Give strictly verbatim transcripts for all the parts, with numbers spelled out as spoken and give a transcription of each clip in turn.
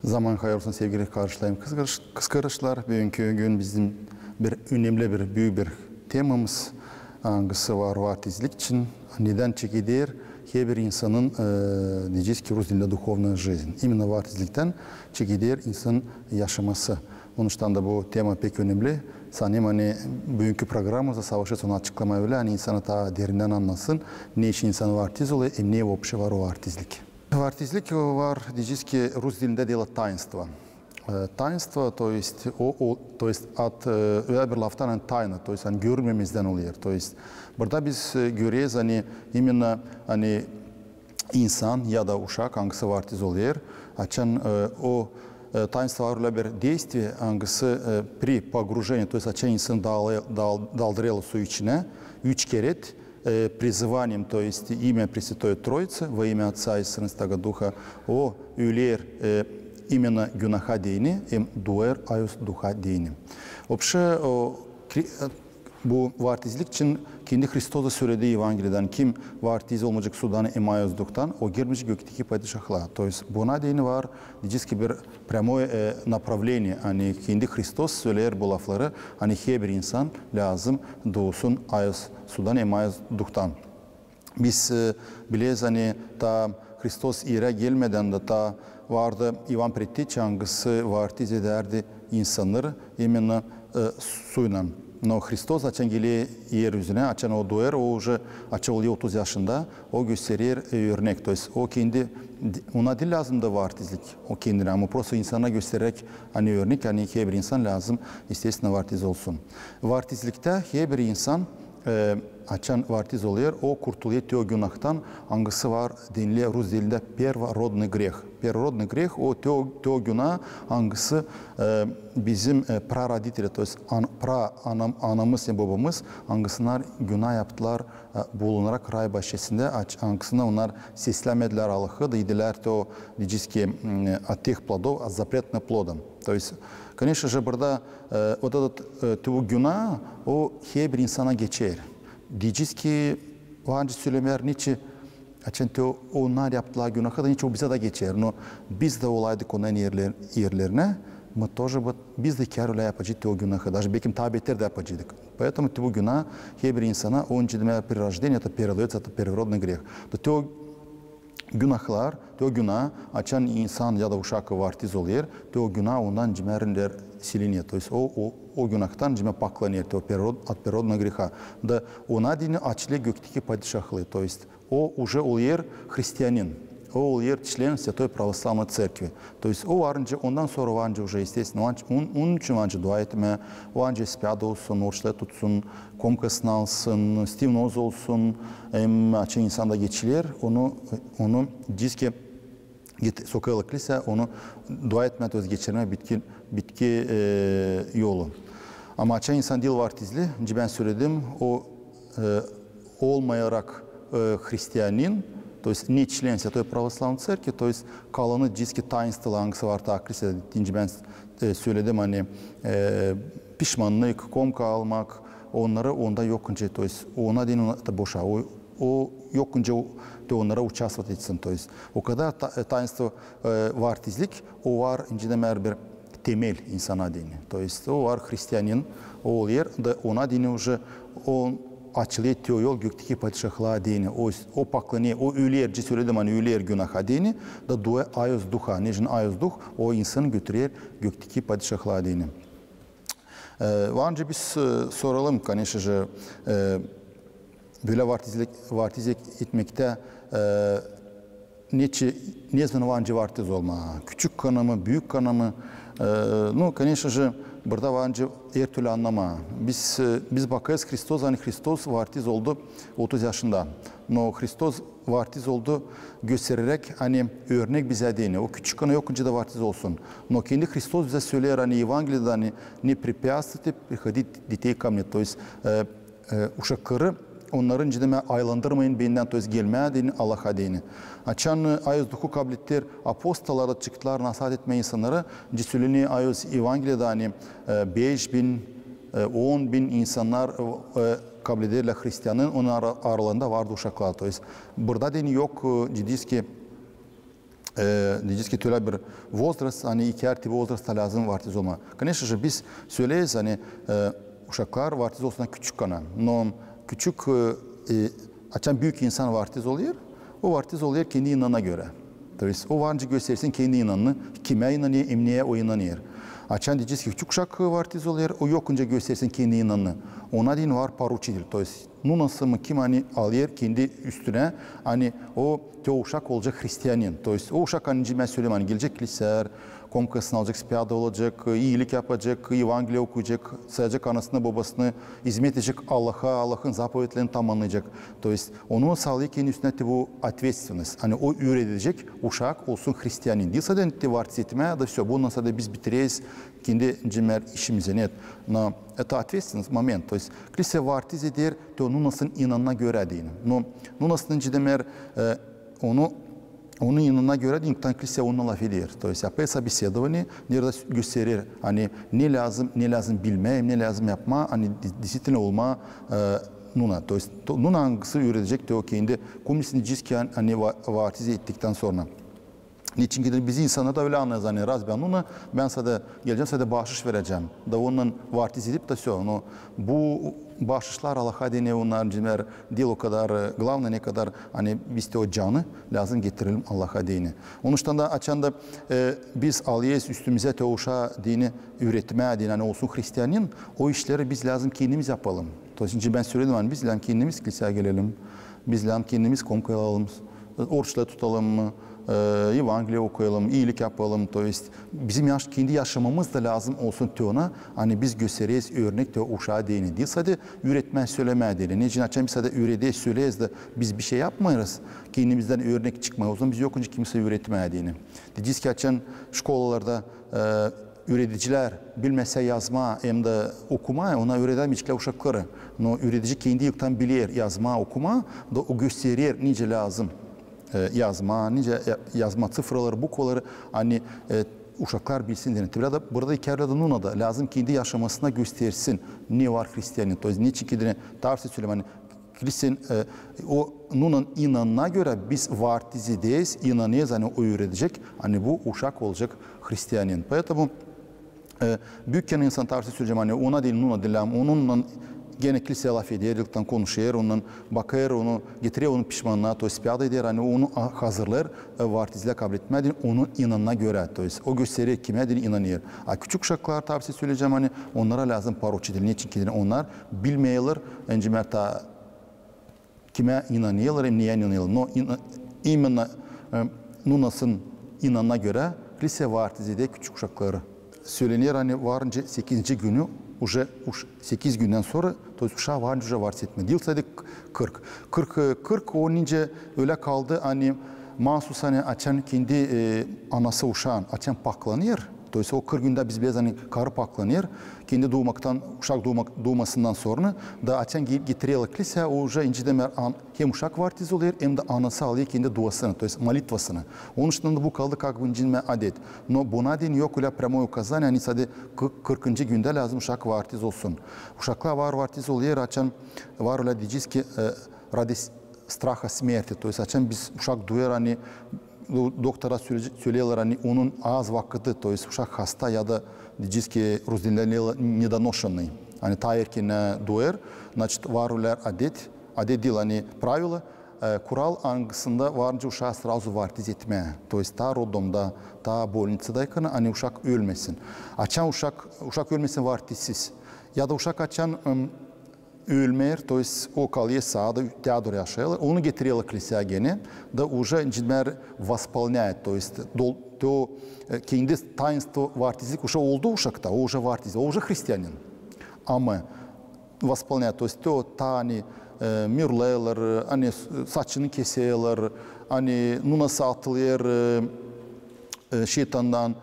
Zaman hayır olsun, sevgili kardeşlerim, kız kardeş-, kız kardeşler. Büünkü gün bizim bir önemli bir, büük bir temamız, angısı var vaftizlik için. Neçin çekeder herbir insanın, e, deyecez ki, rus dilindä духовная жизнь. İmенно vaftizliktän çekeder insan yaşaması. Onuştan da bu tema pek önemli. Sanêrım, ani büünkü programamızda savaşêrız onu açıklamaya ölä, ani insan taa derindän annasın, neçin insan vaftiz olêr, hem ne вообще var o vaftizlik. Vaftizlik var, deyecez ki, rus dilindä deyler таинство. E, таинство, то есть, o, o, то есть, ad, e, ölä bir laftan, ani тайна, то есть, ani görünmemezdän olêr. То есть, burada biz, e, göreriz, ani именно, ani insan ya da uşak, angısı vaftiz olêr, açan, e, o, e, таинство var ölä bir действие, angısı, e, при погружении, то есть, açan insan dal-, dal-, daldırêrlar su içinä, üç kerä, e, призыванием, то есть имя Пресвятой Троицы, во имя Отца и Сына и Святаго Духа, o öler, e, именно günaha deyni, hem duêr Ayos Duha deyni. Вообще, o, kri-, e, bu vaftizlik için kendi Hristos da söledi Evangeliyada, ani kim vaftiz olmayacek sudan hem Ayos Duhtan, o girmeyecek gökteki padişahlıa. То есть buna deyni var, deyecez ki, bir прямое, e, направление, ani kendi Hristos söleer bu lafları, ani herbir insan lääzım duusun Ayos sudan hem Ayos Duhtan. Biz, e, bileriz, ani taa Hristos erä gelmedän dä taa vardı İvan Predtiçi, angısı vaftiz edärdi insannarı именно, e, suylan. No Hristos açan geler er üzünä, açan o duêr, o уже açan olêr otuz yaşında, o gösterer, e, örnek. То есть o kendi, ona diil lääzımdı vaftizlik, o kendinä, ama просто insana gösteräk, ani örnek, ani herbir insan lääzım, естественно, vaftiz olsun. Vaftizliktä herbir insan, e, açan vaftiz olêr, o kurtulêr te o günahtan, angısı var, deniler rus dilindä первородный грех. Первородный грех, o te o, te o günah, angısı, e, bizim, e, прародители, то есть an-, pra-, anam-, anamız hem bobamız, angısınar günah yaptılar, e, bulunarak ray başçesindä, aç-, angısında onnar seslämedilär Allahı, da idilär te o, deyecez ki, m, от тех плодов, от запретных плодов. То есть, конечно же, burada, e, вот этот, e, te o günah, o herbir insana geçer. Deyecez ki, var nicä sölemää, neçin, açan te o, onnar yaptılar günahı da, neçin o bizä dä geçer. No biz dä olaydık onların erler-, erlerinä, мы тоже бы, biz dä kär ölä yapacektık te o günahı, даже bekim taa beter dä yapacektık. Поэтому te o günah herbir insana, он же, например, при рождении это передаётся, это первородный грех. Da te o günahlar, te o günah, açan insan ya da uşak vaftiz olêr, te o günah ondan cimerinden silinêr. То есть o, o, o günahtan cimä paklanêr, te o первород-, от первородного греха. Da ona deyni açılêr gökteki padişahlıı, то есть o уже olêr hristianin, o olêr член Святой Православной Церкви. То есть o var nicä, ondan sora var nicä уже, естественно, var nicä, on-, onun için var nicä dua etmää, var nicä исповедь olsun, oruçları tutsun, komkasını alsın, стив ноз olsun, hem açan insan da geçiler, onu, onu deyecez ki, git-, sokêrlar klisäyä, onu dua etmää, то есть geçirmää bitki, bitki, e, yolu. Ama açan insan diil vaftizli, nicä bän söledim, o, e, olmayarak, e, hristianin, то есть не член Святой Православной Церкви, то есть kalanı deyecez ki, таинстволар, angısı var taa klisädä, nicä bän, e, söledim, ani, e, pişmanlık, komka almak, onnarı onda yok nicä, то есть ona deyni, o da boşa, o, o yok nicä o, te onnara участвовать etsin, то есть o kadar ta-, e, таинство, e, vaftizlik, o var, nicä demär, bir temel insana deyni. То есть o var hristianin, o olêr, da ona deyni уже o açılêr te o yol gökteki padişahlıa deyni. O, o paklanêr, o öler, nicä söledim, ani öler günaha deyni, da duêr Ayos Duha, neçin Ayos Duh, o insanı götürer gökteki padişahlıa deyni. E, var nicä biz, e, soralım, конечно же, e, bölä vaftizlik, vaftizlik etmektä, e, neçin, nezaman var nicä vaftiz olmaa? Küçük kana mı, büük kana mı? E, ну, конечно же, burada var nicä er türlü annamaa. Biz, e, biz bakêrız Hristos, ani Hristos vaftiz oldu otuz yaşında. No Hristos vaftiz oldu göstereräk, ani örnek bizä deyni. O küçük kana yok nicä dä vaftiz olsun. No kendi Hristos bizä söleer, ani Evangeliyada, ani не препятствуйте приходить детей ко мне. То есть, e, e, uşakları, onnarı nicä demär aylandırmayın bendän, то есть gelmää deyni, Allaha deyni. Açan, e, Ayos Duhu kablettiler, apostollar da çıktılar nasaat etmää insannarı, nicä sölenir Ayos Evangeliyada, ani, e, beş bin, e, on bin insannar, e, kablederlär hristianın, onun ara-, aralarında vardı uşaklar. То есть burada deyni yok, e, ciddiski, E, deyecez ki, ölä bir возраст, ani iki artı bir возраст-ta lääzım vaaftiz olmaa. Конечно же, biz söleriz, ani, e, uşaklar vaaftiz olsunnar küçük kana. No küçük, e, e, açan büük insan vaaftiz olêr, o vaaftiz olêr kendi inanana görä. То есть o var nicä göstersin kendi inanını, kimä inanêr, hem neyä o inanêr. Açan deyecez ki, küçük uşak vaaftiz olêr, o yok nicä göstersin kendi inanını. Ona deyni var поручитель, то есть nunası mı kim ani alêr kendi üstünä, ani o, te o uşak olacek hristianin. То есть o uşak, ani nicä bän söleerim, ani gelecek klisää, komkasını alacek, spyada olacek, iilik yapacek, Evangeliya okuyacek, sayacek anasını, bobasını, izmet edecek Allaha, Allahın zapovetlerini tamannayacek. То есть onu saalêêr kendi üstünä te bu ответственность. Ani o üüredecek uşak olsun hristianin. Diil sade te vaaftiz etmää da всё, bunnan sade biz bitireriz kendi, nicä bän işimizi, нет. Но это ответственность момент. То есть klisää vaaftiz eder te o nunasının inanına görä deyni. No nunasının, nicä bän, e, onu, onun inanına görä deyni, klisää onunnan lafeder. То есть yapêr собеседование, neredä gösterer, ani ne lääzım, ne lääzım bilmää, ne lääzım yapmaa, ani действительно olmaa, e, nuna. То есть nuna angısı üüredecek te o kendi, komisini deyecez ki, ani va-, vaaftiz ettiktän sora. Neçin ki deyni biz insannarı da ölä annêêrız, ani раз bän nuna, bän sade gelecäm, sade baaşış verecäm. Da onnan vaaftiz edip da всё. No bu baaşışlar Allaha deyni, onnar, nicä bän, diil o kadar, e, главное, ne kadar, ani biz te o canı lääzım getirelim Allaha deyni. Onuştan da açan da, e, biz alêrız üstümüzä te o uşaa deyni üüretmää deyni, ani olsun hristianin, o işleri biz lääzım kendimiz yapalım. То есть nicä bän söledim, ani biz lääzım kendimiz klisää gelelim, biz lääzım kendimiz komkayı alalım, oruçları tutalım, e, Evangeliya okuyalım, iilik yapalım. То есть bizim yaş-, kendi yaşamamız da lääzım olsun te ona, ani biz göstereriz örnek te o uşaa deyni. Diil sade üüretmää, sölemää deyni. Neçin açan biz sade üürederiz, söleriz da biz bişey yapmêêrız, kendimizdän örnek çıkmêêr, ozaman biz yok nicä kimseyä üüretmää deyni. Deyecez ki, açan şkolalarda, e, üüredicilär bilmeerlär yazmaa hem dä okumaa, ona üüredämeyecekler uşakları. No üüredicä kendi ilktän biler yazmaa, okumaa, da o gösterer nicä lääzım, e, yazmaa, nicä ya-, yazmaa ţifraları, bukvaları, ani, e, uşaklar bilsin deyni. Te burada, burada iki ayrı da nuna da lääzım kendi yaşamasında göstersin, ne var hristianin. То есть neçin ki deyni, tarafsız sölemää, ani klisän, e, o nunanın inanına görä biz vaaftiz ederiz, inanêrız, ani o üüredecek, ani bu uşak olacek hristianin. Поэтому, e, büükkän insan, tarafsız sölecäm, ani ona deyni, nuna deyni, onunnan genä klisä lafeder, ilktän konuşêr, onunnan bakêr, onu getirer, onu pişmannaa, то есть spyada eder, ani onu a-, hazırlêêr, e, vaaftizlää kabletmää deyni, onun inanına görä, то есть o gösterer, kimä deyni inanêr. A küçük uşaklar, tarafsız sölecäm, ani onnara lääzım поручитель, neçin ki deyni onnar bilmeerlär, nicä bän, taa kimä inanêrlar hem neyä inanêrlar. No ina-, именно, e, nunasının inanına görä klisä vaaftiz eder küçük uşakları. Sölener, ani var nicä sekizinci günü, уже уж sekiz gündän sora, то есть uşaa var nicä уже vaaftiz etmää. Diil sade k-, kırk. Kırk, e, kırk o nicä ölä kaldı, ani maasuz, ani açan kendi, e, anası uşaan, açan paklanêr, то есть o kırk gündä biz bileriz, ani karı paklanêr, kendi duumaktan, uşak duumak, duumasından sora, da açan ge-, getirerlär klisää, o уже, nicä bän, an-, hem uşak vaaftiz olêr, hem dä anası alêr kendi duasını, то есть molitvasını. Onuştan da bu kaldı, как бы, nicä bän, adet. No buna deyni yok ölä прямое указание, ani sade kı-, kırkıncı gündä lääzım uşak vaaftiz olsun. Uşaklar var vaaftiz olêr, açan var ölä, deyecez ki, e, ради с-, страха смерти, то есть açan biz uşak duyêr, ani do-, doktora söle-, söleerlär, ani onun az vakıdı, то есть uşak hasta ya da, deyecez ki, разденелый, недоношенный, ani taa erkän duyêr, значит, var ölä adet, adet diil, ani правило, e, kural, angısında var nicä uşaa сразу vaaftiz etmää, то есть taa роддомда, taa больницадaykan, ani uşak ölmesin. Açan uşak, uşak ölmesin vaaftizsiz. Ya da uşak açan, ım, ölmeer, то есть o kalêr saada, te dooru yaşêêrlar, onu getirerlär klisää genä, da уже, nicä bän, восполняет, то есть dol-, то, e, kendi таинство vaaftizlik уже oldu uşakta, o уже vaaftiz, o уже hristianin. Ama восполняет, то есть te o taa, ani, e, mırlêêrlar, ani s-, saçını keserlär, ani nunası atılêr, e, e, şeytandan,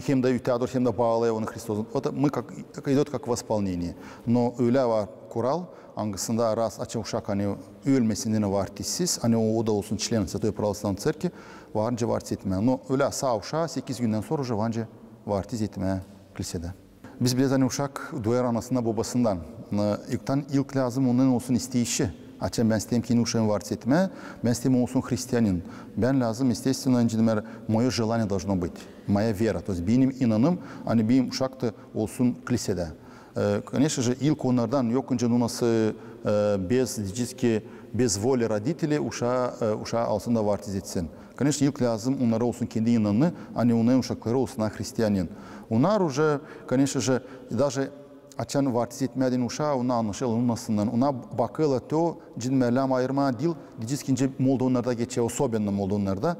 hem dä ötää dooru, hem dä baalêêr onu Hristosun. O da мы как, как идёт как восполнение. No ölä var kural, angısında раз açan uşak, ani ölmesin deyni vaaftizsiz, ani o, o da olsun член Святой Православной Церкви, var nicä vaaftiz etmää. No ölä saa uşaa sekiz gündän sora уже var nicä vaaftiz etmää klisäädä. Biz bileriz, ani uşak duyêr anasından, bobasından. E, ilktän, ilk lääzım ondan olsun isteyişi. Açan bän isteerim kendi uşaamı vartiz etmää, bän isteerim olsun hristianin. Bän lääzım, естественно, nicä demeer, моё желание должно быть, моя вера. То есть benim inanım, ani benim uşak da olsun klisedä. E, конечно же, ilk onnardan yok nicä nunası, e, без, физически, без воли родителей uşaa, e, uşaa alsın da vartiz etsin. Конечно, ilk lääzım onnara olsun kendi inanımı, ani onnarın uşakları olsun hristianin. Onnar уже, конечно же, даже açan vartiz etmää deyni uşaa, onnar annaşêrlar nunasınnan, onnar bakêrlar te o, nicä demeer, lääzım ayırmaa diil, физически nicä Moldovanlarda geçer, особенно Moldovanlarda.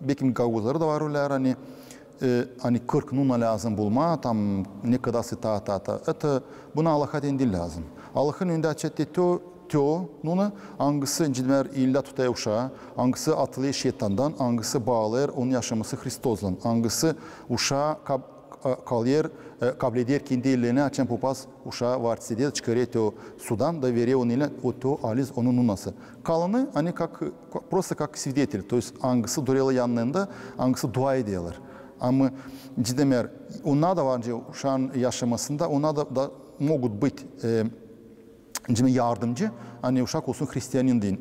Bekim Gauguzlarda da var ölä, ani, e, ani kırk nuna lääzım bulmaa, там, nekadar taa, taa, taa. Это, buna Allaha deyni diil lääzım. Allahın önündä açan te o, te o nuna, angısı, nicä demeer, illä tutêr uşaa, angısı atılêr şeytandan, angısı baalêêr onun yaşaması Hristoslan, angısı uşaa kab-, e, kalêr, e, kableder kendi ellerinä, açan popaz uşaa vartiz eder, çıkarêr te o sudan da verer onun elinä, o te o aliz onun nunası. Kalanı, ani как, просто как свидетель, то есть angısı durêrlar yanında, angısı dua ederlär. Ama, nicä demeer, onnar da var nicä uşaan yaşamasında, onnar da, da могут быть, e, nicä demeer, yardımcı, ani uşak olsun hristianin deyni.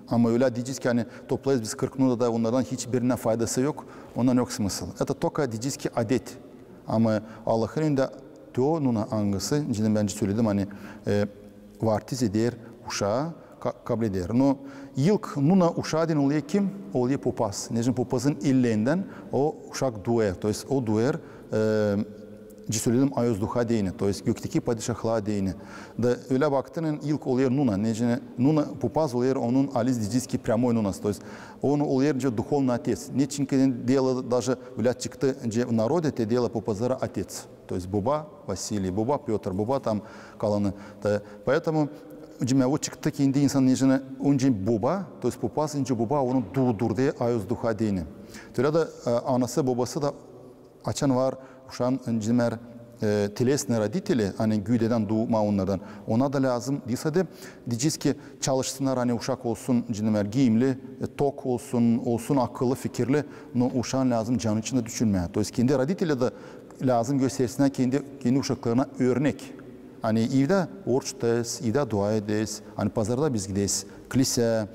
Ama ölä deyecez ki, ani toplêêrız biz kırk nuna da onnardan hiçbirindän faydası yok, ondan yok смысл. Это только, deyecez ki, adet. Ama Allahın önündä te o nuna, angısı, nicä demeer, bän söleyim, ani, e, vartiz eder uşaa, ka-, kableder. Но ilk nuna uşaa deyni olêr kim? Olêr popaz. Nicä demeer, popazın ellerindän o uşak duer. То есть o duer, e, nicä söleyim, ayoz duha deyni, то есть gökteki padişahlıa deyni. Da ölä baktınan ilk olêr nuna, nicä demeer, nuna, popaz olêr onun aliz, deyecez ki, прямой nunası, то есть onu olêr nicä духовный отец. Neçin ki deerlär, даже ölä çıktı nicä в народе, te deerlär popazlara отец. То есть boba Vasiliy, boba Pötr, boba там kalanı. Da, поэтому, nicä demeer, o çıktı kendi insan, nicä demeer, onca boba, то есть popaz, nicä boba onu duudurêr ayoz duha deyni. Te ölä dä, e, anası, bobası da açan var uşaan, nicä demeer, e, телесные родители, ani güüdedän duumaa onnardan. Ona da lääzım, diilsä dä, deyecez ki, çalışsınnar, ani uşak olsun, nicä demeer, giimli, e, tok olsun, olsun akıllı, fikirli, но uşaan lääzım canı için dä düşünmää. То есть kendi родители dä lääzım göstersinnär kendi, kendi uşaklarına örnek. Ani evdä oruç tutêrız, evdä dua ederiz, ani pazarda biz gideriz kliseya,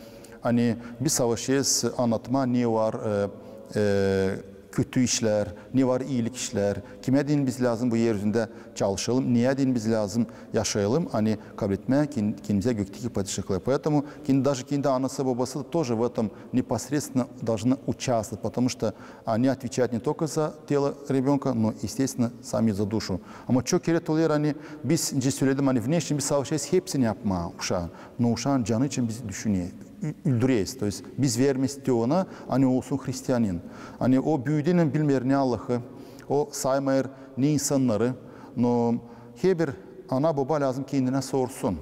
ani biz savaşêrız annatmaa, ne var, e, e, kötü işlär, ne var iilik işlär, kimä deyni biz lääzım bu er üzündä çalışalım, neyä deyni biz lääzım yaşayalım, ani kabletmää ken-, kendimizä gökteki padişahlıı. Поэтому kendi, даже kendi anası, bobası da тоже в этом непосредственно должны участвовать, потому что они отвечают не только за тело ребёнка, но, естественно, сами за душу. Ama çok kerä olêr, ani biz, nicä söledim, ani внешне biz savaşêrız hepsini yapmaa uşaan, но uşaan canı için biz düşüner, ü-, öldüreriz. То есть biz vermeeriz te ona, ani olsun hristianin. Ani o büüdüynän bilmeer ne Allahı, o saymêêr ne insannarı, но herbir ana, boba lääzım kendinä sorsun.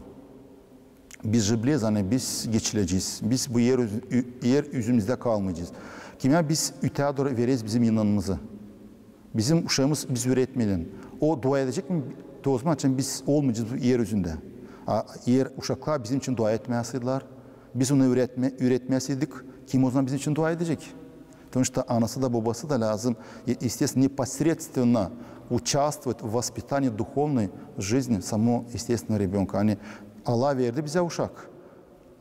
Biz же bileriz, ani biz geçilecez, biz bu er üz-, ü-, er üzümizdä kalmayacez. Kimä biz ötää dooru vereriz bizim inanımızı? Bizim uşaamız biz üüretmedän, o dua edecek mi? Te ozaman açan biz olmayacez bu er üzündä. A, eer uşaklar bizim için dua etmäseydiler, biz onu üüretmä-, üüretmäseydik, kim ozaman bizim için dua edecek? Потому что anası da, bobası da lääzım, e, естественно, непосредственно участвовать в воспитании духовной жизни самого, естественно, ребёнка. Ani Allah verdi bizä uşak.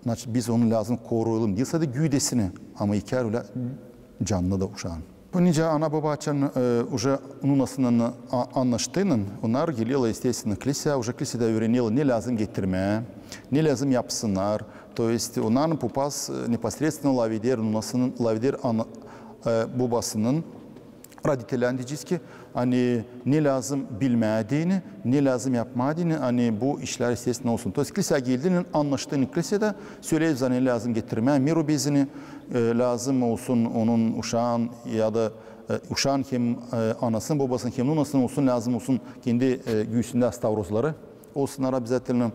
Значит, biz onu lääzım koruyalım. Diil sade güüdesini, ama ilk erä ölä canını da uşaan. Bu nicä ana-boba açan, e, уже nunasınnan a-, annaştıynan, onnar gelerlär, естественно, kliseya, уже klisedä üürenerlär, ne lääzım getirmää, ne lääzım yapsınnar. То есть, onnarın popaz, e, непосредственно lafeder nunasınnan, lafeder ana-, e, bobasınnan, родителям deyecez ki, ani ne lääzım bilmää deyni, ne lääzım yapmaa deyni, ani bu işlär, естественно, olsun. То есть, kliseya geldiyni, annaştıynan klisedä, söleeriz, ani lääzım getirmää, miru bezini, e, lääzım olsun onun uşaan ya da, e, uşaan hem, e, anasının, bobasının hem nunasının olsun, lääzım olsun kendi, e, güüsündä stavrozları olsunnar обязательно.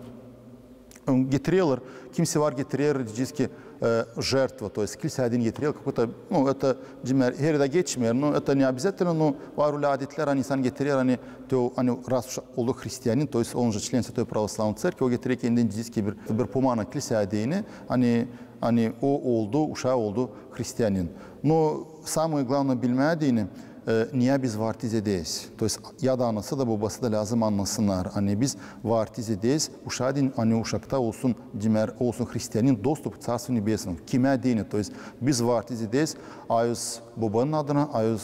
Getirerlär. Kimisi var getirer, deyecez ki, e, жертва, то есть, kliseya deyni getirerlär, как будто, ну, это, nicä demeer, her erdä geçmeer, ну, это не обязательно, но var ölä adetlär, ani insan getirer, ani te o, ani раз уж oldu hristianin, то есть, он же член Святой Православной Церкви, o getirer kendini, deyecez ki, bir, bir pomana kliseya deyni, ani, ani o oldu, uşaa oldu hristianin. Но самое главное bilmää deyni, E, niyä biz vaartiz ederiz? То есть, ya da anası da, bobası da lääzım annasınnar, ani biz vaartiz ederiz uşaa deyni, ani uşakta olsun, demäk, olsun hristianin dostup Carstvu Nebesnaya. Kimä deyni? То есть, biz vaartiz ederiz ayoz Bobanın adına, ayoz,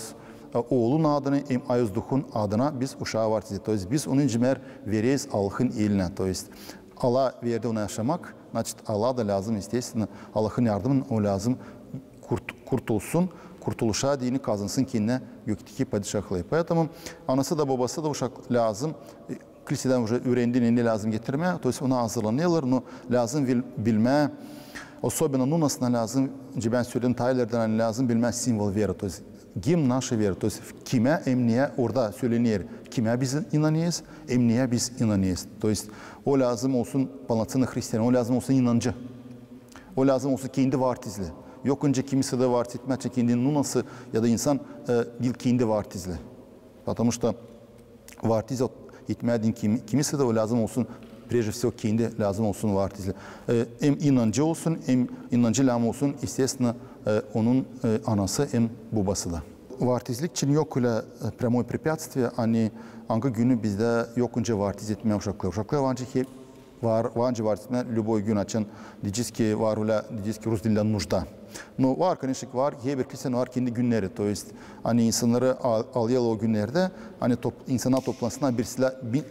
e, Oolun adına, hem ayoz Duhun adına biz uşaa vaartiz ederiz. То есть, biz onu, demäk, vereriz Allahın elinä. То есть, Allah verdi ona yaşamak, значит, Allah da lääzım, естественно, Allahın yardımınnan o lääzım kurt-, kurtulsun, kurtuluşa deyni kazınsın kendinä gökteki padişahlıı. Поэтому anası da, bobası da uşak lääzım, e, klisedän уже üürendi, ne lääzım getirmää, то есть ona hazırlanêrlar, но lääzım bil-, bilmää, особенно нуна-сына lääzым, öncä bän söledim taa ileridän, ani lääzım bilmää символ веры, то есть гимн нашей веры, то есть kimä hem niyä orada sölener, kimä biz inanêrız, hem niyä biz inanêrız. То есть o lääzım olsun полноценный hristian, o lääzım olsun inancı. O lääzım olsun kendi vaartizli. Yok öncä kimisi dä vaartiz etmää, açan kendi nunası ya da insan, e, diil kendi vaartizli. Потому что vaartiz etmää deyni kim-, kimisi dä, o lääzım olsun, прежде всего, kendi lääzım olsun vaartizli. E, hem inancı olsun, hem inancı lääzım olsun, естественно, e, onun, e, anası hem bobası da. Vaartizlik için yok ölä, e, прямое препятствие, ani angı günü bizdä yok öncä vaartiz etmää uşakları. Uşakları var öncä hep var, var öncä vaartiz etmää любой gün, açan deyecez ki var ölä, deyecez ki rus dilindä нужда. Но var, конечно, var, herbir klisenin var kendi günneri. То есть, ani insannarı al-, alêrlar o günnerdä, ani top-, insannar toplansınnar bir sila-, bi-,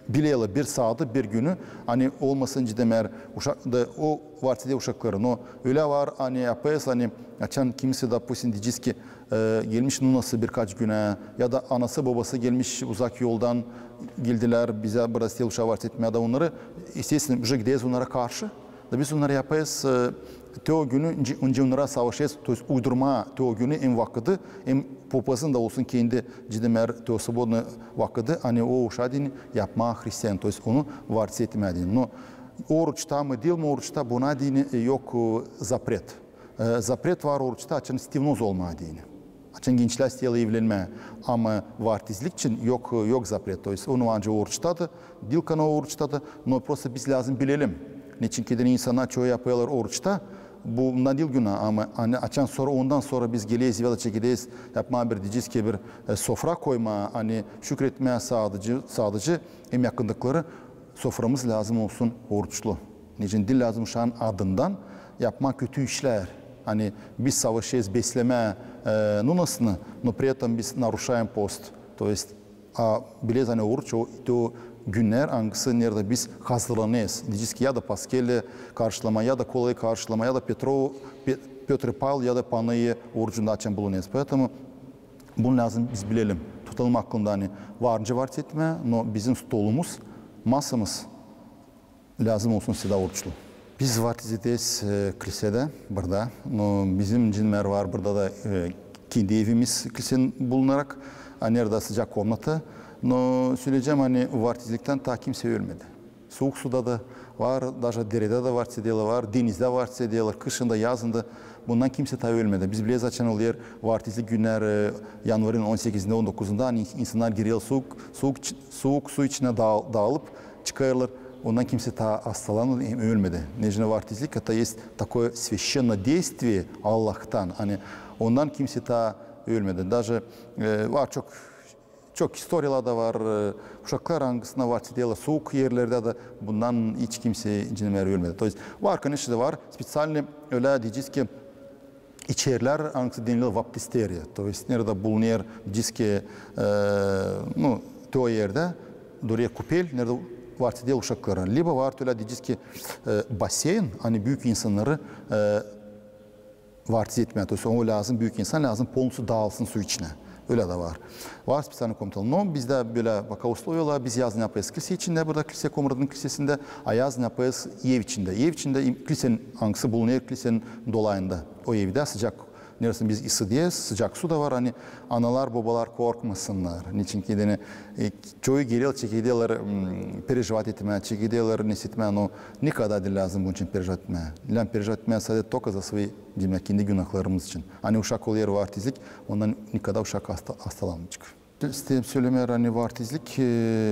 bilelär bir saatı, bir günü, ani olmasın, demäk, uşak, da o vaartiz eder uşakları. Но ölä var, ani yapêrız, ani açan kimisi, допустим, deyecez ki, e, gelmiş nunası birkaç günä, ya da anası, bobası gelmiş uzak yoldan, geldilär, bizä burada isteerlär uşaa vaartiz etmää, ya da onnarı, естественно, уже gideriz onnara karşı. Da biz onnarı yapêrız, e, te o günü, öncä, öncä onnara savaşêrız, то есть uydurmaa te o günü hem vakıdı, hem papazın da olsun kendi, demäk, te o свободный vakıdı, ani o uşaa deyni yapmaa hristian, то есть onu vaartiz etmää deyni. Но oruçta mı, diil mi oruçta, buna deyni, e, yok, e, запрет. E, запрет var oruçta, açan стерильный olmaa deyni. Açan gençlär isteerlär evlenmää. Ama vaartizlik için yok, yok запрет. То есть onu var öncä oruçta da, diil kana oruçta da, но просто biz lääzım bilelim. Neçin ki deyni insannar çoyu yapêrlar oruçta, bu, bundan diil günä, ama ani açan sora, ondan sora biz geleriz, evvela çekederiz yapmaa bir, deyecez ki bir, e, sofra koymaa, ani şükretmää sadıcı, sadıcı hem yakındıkları, soframız lääzım olsun oruçlu. Neçin diil lääzım uşaan adından yapmaa kötü işlär. Ani biz savaşêrız beslemää, e, nunasını, но при этом biz нарушаем пост. То есть, a, bileriz, ani oruç o, o günnär, angısı, neredä biz hazırlanêrız. Deyecez ki ya da Paskeli karşılamaa, ya da Kolayı karşılamaa, ya da Petrov, Pe-, Pötr Pavl, ya da Panayı orucunda açan bulunêrız. Поэтому bunu lääzım biz bilelim, tutalım aklında, ani var öncä vaartiz etmää, но bizim stolumuz, masamız lääzım olsun всегда oruçlu. Biz vaartiz ederiz, e, klisedä, burada. Но bizim, demäk, var burada da, e, kendi evimiz klisenin bulunarak, ani neredä sıcak komnata. Но söleyecäm, ani vaartizliktän taa kimsey ölmedi. Suuk suda da var, даже deredä dä vaartiz ederlär, var, denizdä vaartiz ederlär, kışın da, yazın da. Bundan kimsey taa ölmedi. Biz bileriz, açan olêr vaartizlik günnär, e, yanvarın on sekizindä, on dokuzunda, ani insannar girerlär suuk, suuk, suuk su içinä daal-, daalıp çıkêrlar. Ondan kimsey taa hastalanmadı hem ölmedi. Neçin vaartizlik, это есть такое священное действие Allahtan. Ani ondan kimsey taa ölmedi. Даже, e, var çok Çok istoriyalar da var, e, uşaklar, angısına vaartiz ederlär suuk erlerdä da, bundan hiç kimsey, demäk, ölmedi. То есть var, конечно, da var специальный, ölä deyecez ki, içerlär, angısı deniler баптистерия. То есть neredä bulunêr, deyecez ki, e, ну, te o erdä durêr kupel, neredä vaartiz ederlär uşakları. Либо var ölä, deyecez ki, e, бассейн, ani büük insannarı, e, vaartiz etmää. То есть o lääzım, büük insan lääzım полностью daalsın su içinä. Ölä dä var. Var специальный komnatalar. Но bizdä bölä пока условиялар, biz yazın yapêrız klise içindä, burada klise, Komratın klisesindä, a yazın yapêrız ev içindä. Ev içindä im-, klisenin, angısı bulunêr klisenin dolayında. O evdä sıcak, neredä biz ısıdêrız, sıcak su da var, ani analar, bobalar korkmasınnar. Neçin ki deyni, e, çoyu gelerlär, çekederlär, m, переживать etmää, çekederlär nesä etmää, но никогда diil lääzım bunun için переживать etmää. Lääzım переживать etmää sade только за свои, demäk, kendi günahlarımız için. Ani uşak olêr vaartizlik, ondan никогда uşak hasta-, hastalanmayacek. İsteerim sölemää, ani vaartizlik, e,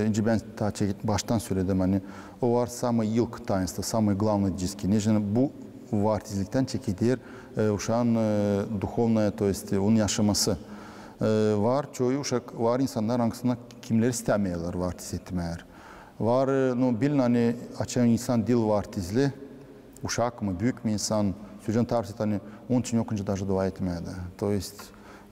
nicä bän taa çe-, baştan söledim, ani o var самый ilk таинство, самый главный deyecez ki. Neçin bu vaartizliktän çekeder, e, uşaan, e, духовное, то есть, e, onun yaşaması. E, var çoyu uşak, var insannar, angısını kimleri istämeerlär vaftizletmää. Var, e, no, bilin, ani açan insan diil vaftizli, uşak mı, büük mü insan, sölecäm tartışıp, ani onun için yok nicä daje dua etmää dä. То есть,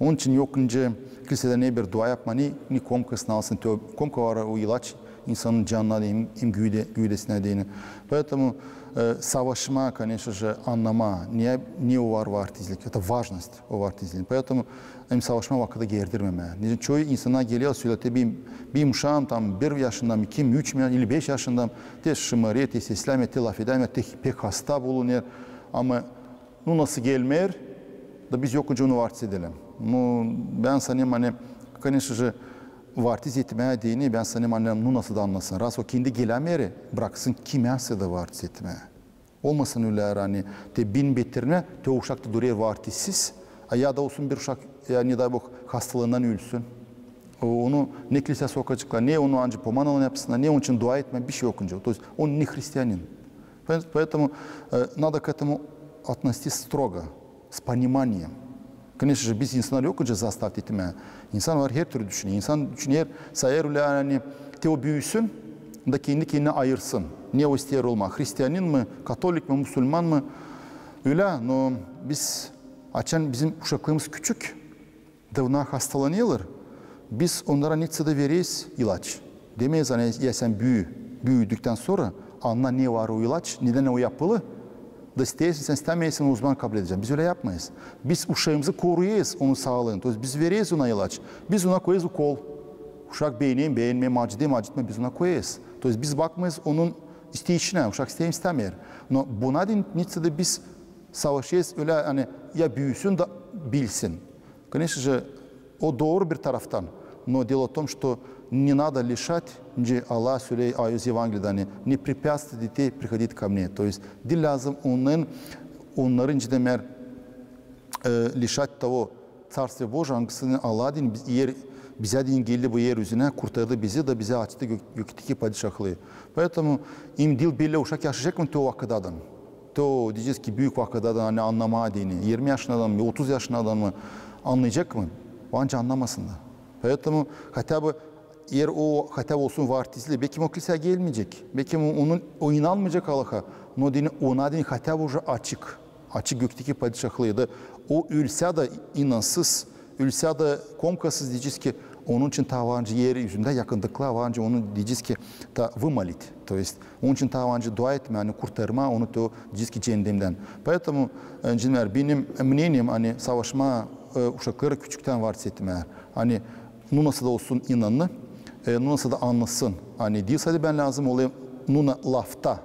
onun için yok nicä kilsedä ne bir dua yapmaa, ni, ni komkasını alsın, te komka var o ilaç insanın canına deyni, hem, hem güde-, güdesinä deyni. Поэтому, e, savaşmaa, конечно же, annamaa, ne, ne o var vaftizlik, это важность o vaftizliin. Поэтому hem savaşmaa vakıdı geerdirmemää. Neçin çoyu insannar geler, söleer, te benim, benim uşaam tam bir yaşında mı, kim, üç mü, ili beş yaşında mı, te şımêrêr, te seslämeer, te lafedämeer, te pek hasta bulunêr. Ama nunası gelmeer, da biz yok nicä onu vaftiz edelim. Ну, bän sanêrım, ani, конечно же, vaftiz etmää deyni, bän sanêrım, ani nunası da annasın. Раз o kendi gelämeer, braksın kimäsä dä vaftiz etmää. Olmasın ölä, ani te bin beterine, te o uşak da durêr vaftizsiz, a ya da olsun bir uşak, ya, не дай Бог, hastalıından ölsün. O, onu ne kilsedä sokaceklar, ne onu ancak pomanaylan yapsınnar, ne onun için dua etmää, bişey yok nicä. То есть он не христианин. Поэ-, поэтому, e, надо к этому относиться строго, с пониманием. Конечно же, biz insannar yok nicä заставить etmää. İnsan var, hertürlü düşüner. İnsan düşüner, sayêr ölä, ani te o büüsün, da kendi kendini ayırsın. Ne o isteer olmaa, hristianin mi, katolik mi, musulman mı? Ölä, no biz, açan bizim uşaklarımız küçük, da onnar hastalanêrlar, biz onnara neçin dä vereriz ilaç. Demeeriz, ani ya sän büü, büüdüktän sora anna, ne var o ilaç, nedän o yapılı, da isteersin sän, istämeersin, o zaman kabul edecäm. Biz ölä yapmêêrız. Biz uşaamızı koruyêrız, onun saalıını. То есть biz vereriz ona ilaç. Biz ona koyêrız ukol. Uşak beener mi, beenmeer mi, acıdêr mı, acıtmêêr, biz ona koyêrız. То есть biz bakmêêrız onun isteyişinä, uşak isteer mi, istämeer. No buna deyni neçin dä biz savaşêrız ölä, ani ya büüsün da bilsin. Конечно же, o dooru bir taraftan, но дело в том, что не надо лишать, nicä Allah söleer, a, öz Evangeliyada, ani, не препятствуйте детей приходить ко мне. То есть diil lääzım onnarın, onnarı, nicä demeer, e, лишать того Царствия Божия, angısını Allah deyni, biz, er, bizä deyni geldi bu er üzünä, kurtardı bizi da bizä açtı gök-, gökteki padişahlıı. Поэтому im diil bellä, uşak yaşayacek mı te o vakıdadan. Te o, deyecez ki, büük vakıdadan, ani annamaa deyni, irmi yaşınnadan mı, otuz yaşınnadan mı, annayacek mı? Bence annamasın da. Поэтому хотя бы, eer o, хотя бы olsun vaftizli, bekim o kilseyä gelmeyecek, bekim o, onun, o inanmayacek Allaha, но deyni, ona deyni хотя бы уже açık, açık gökteki padişahlıı da, o ölsä dä inansız, ölsä dä komkasız, deyecez ki, onun için taa var nicä er üzündä yakınlıklar var nicä, onun, deyecez ki, taa вымолить. То есть, onun için taa var nicä dua etmää, ani kurtarmaa onu, то, deyecez ki, ceendemdän. Поэтому, e, cinär, benim мнением, ani savaşmaa, e, uşakları küçüktän vaftizletmää. Ani nunası da olsun inanı, e, nunası da annasın. Ani diil sade bän lääzım olayım nuna lafta,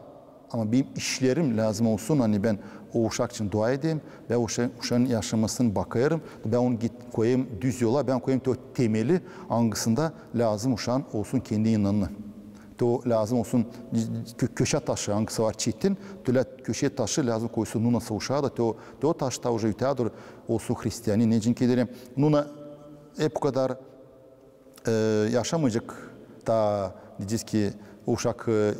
ama benim işlerim lääzım olsun, ani bän o uşak için dua edeyim, bän o uşa-, uşaanın yaşamasını bakêrım, bän onu git-, koyayım düz yola, bän koyayım te o temeli, angısında lääzım uşaanın olsun kendi inanı. Te o lääzım olsun kö-, köşä taşı, angısı var çetin, te ölä köşä taşı lääzım koysun nunası uşaa da, te o, te o taş taa уже ötää dooru olsun hristianin. Neçin ki deerim, nuna hep o kadar e, yaşamayacek taa, deyecez ki, uşak, e,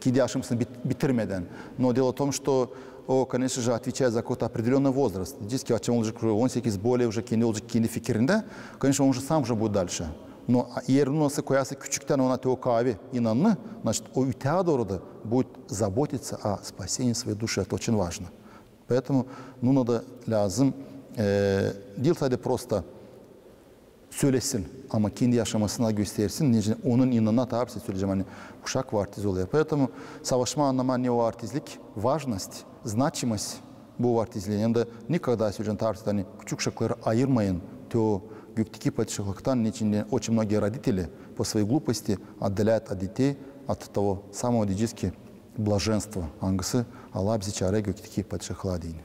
kendi yaşamasını bit-, bitirmedän. Но дело в том, что o, конечно же, отвечает за какой-то определённый возраст. Deyecez ki, açan olacek уже on sekiz, более уже kendi olacek kendi fikirindä, конечно, он же сам уже будет дальше. Но, a, eer nunası koyarsa küçüktän ona te o kaavi inanı, значит, o ötää dooru da будет заботиться о спасении своей души. Это очень важно. Поэтому nuna da lääzım, e, diil sade просто sölesin, ama kendi yaşamasında göstersin, neçin onun inanına tabi söleyecäm, ani uşak vaftiz olêr. Поэтому savaşmaa annamaa ne o vaftizlik, важность, значимость bu vaftizliin, hem dä никогда, söleyecäm, tartışıp, ani küçük uşakları ayırmayın te o gökteki padişahlıktan, neçin очень многие родители по своей глупости отдаляют от детей от того самого, deyecez ki, блаженства, angısı Allah bizi çaarêr gökteki padişahlıa deyni.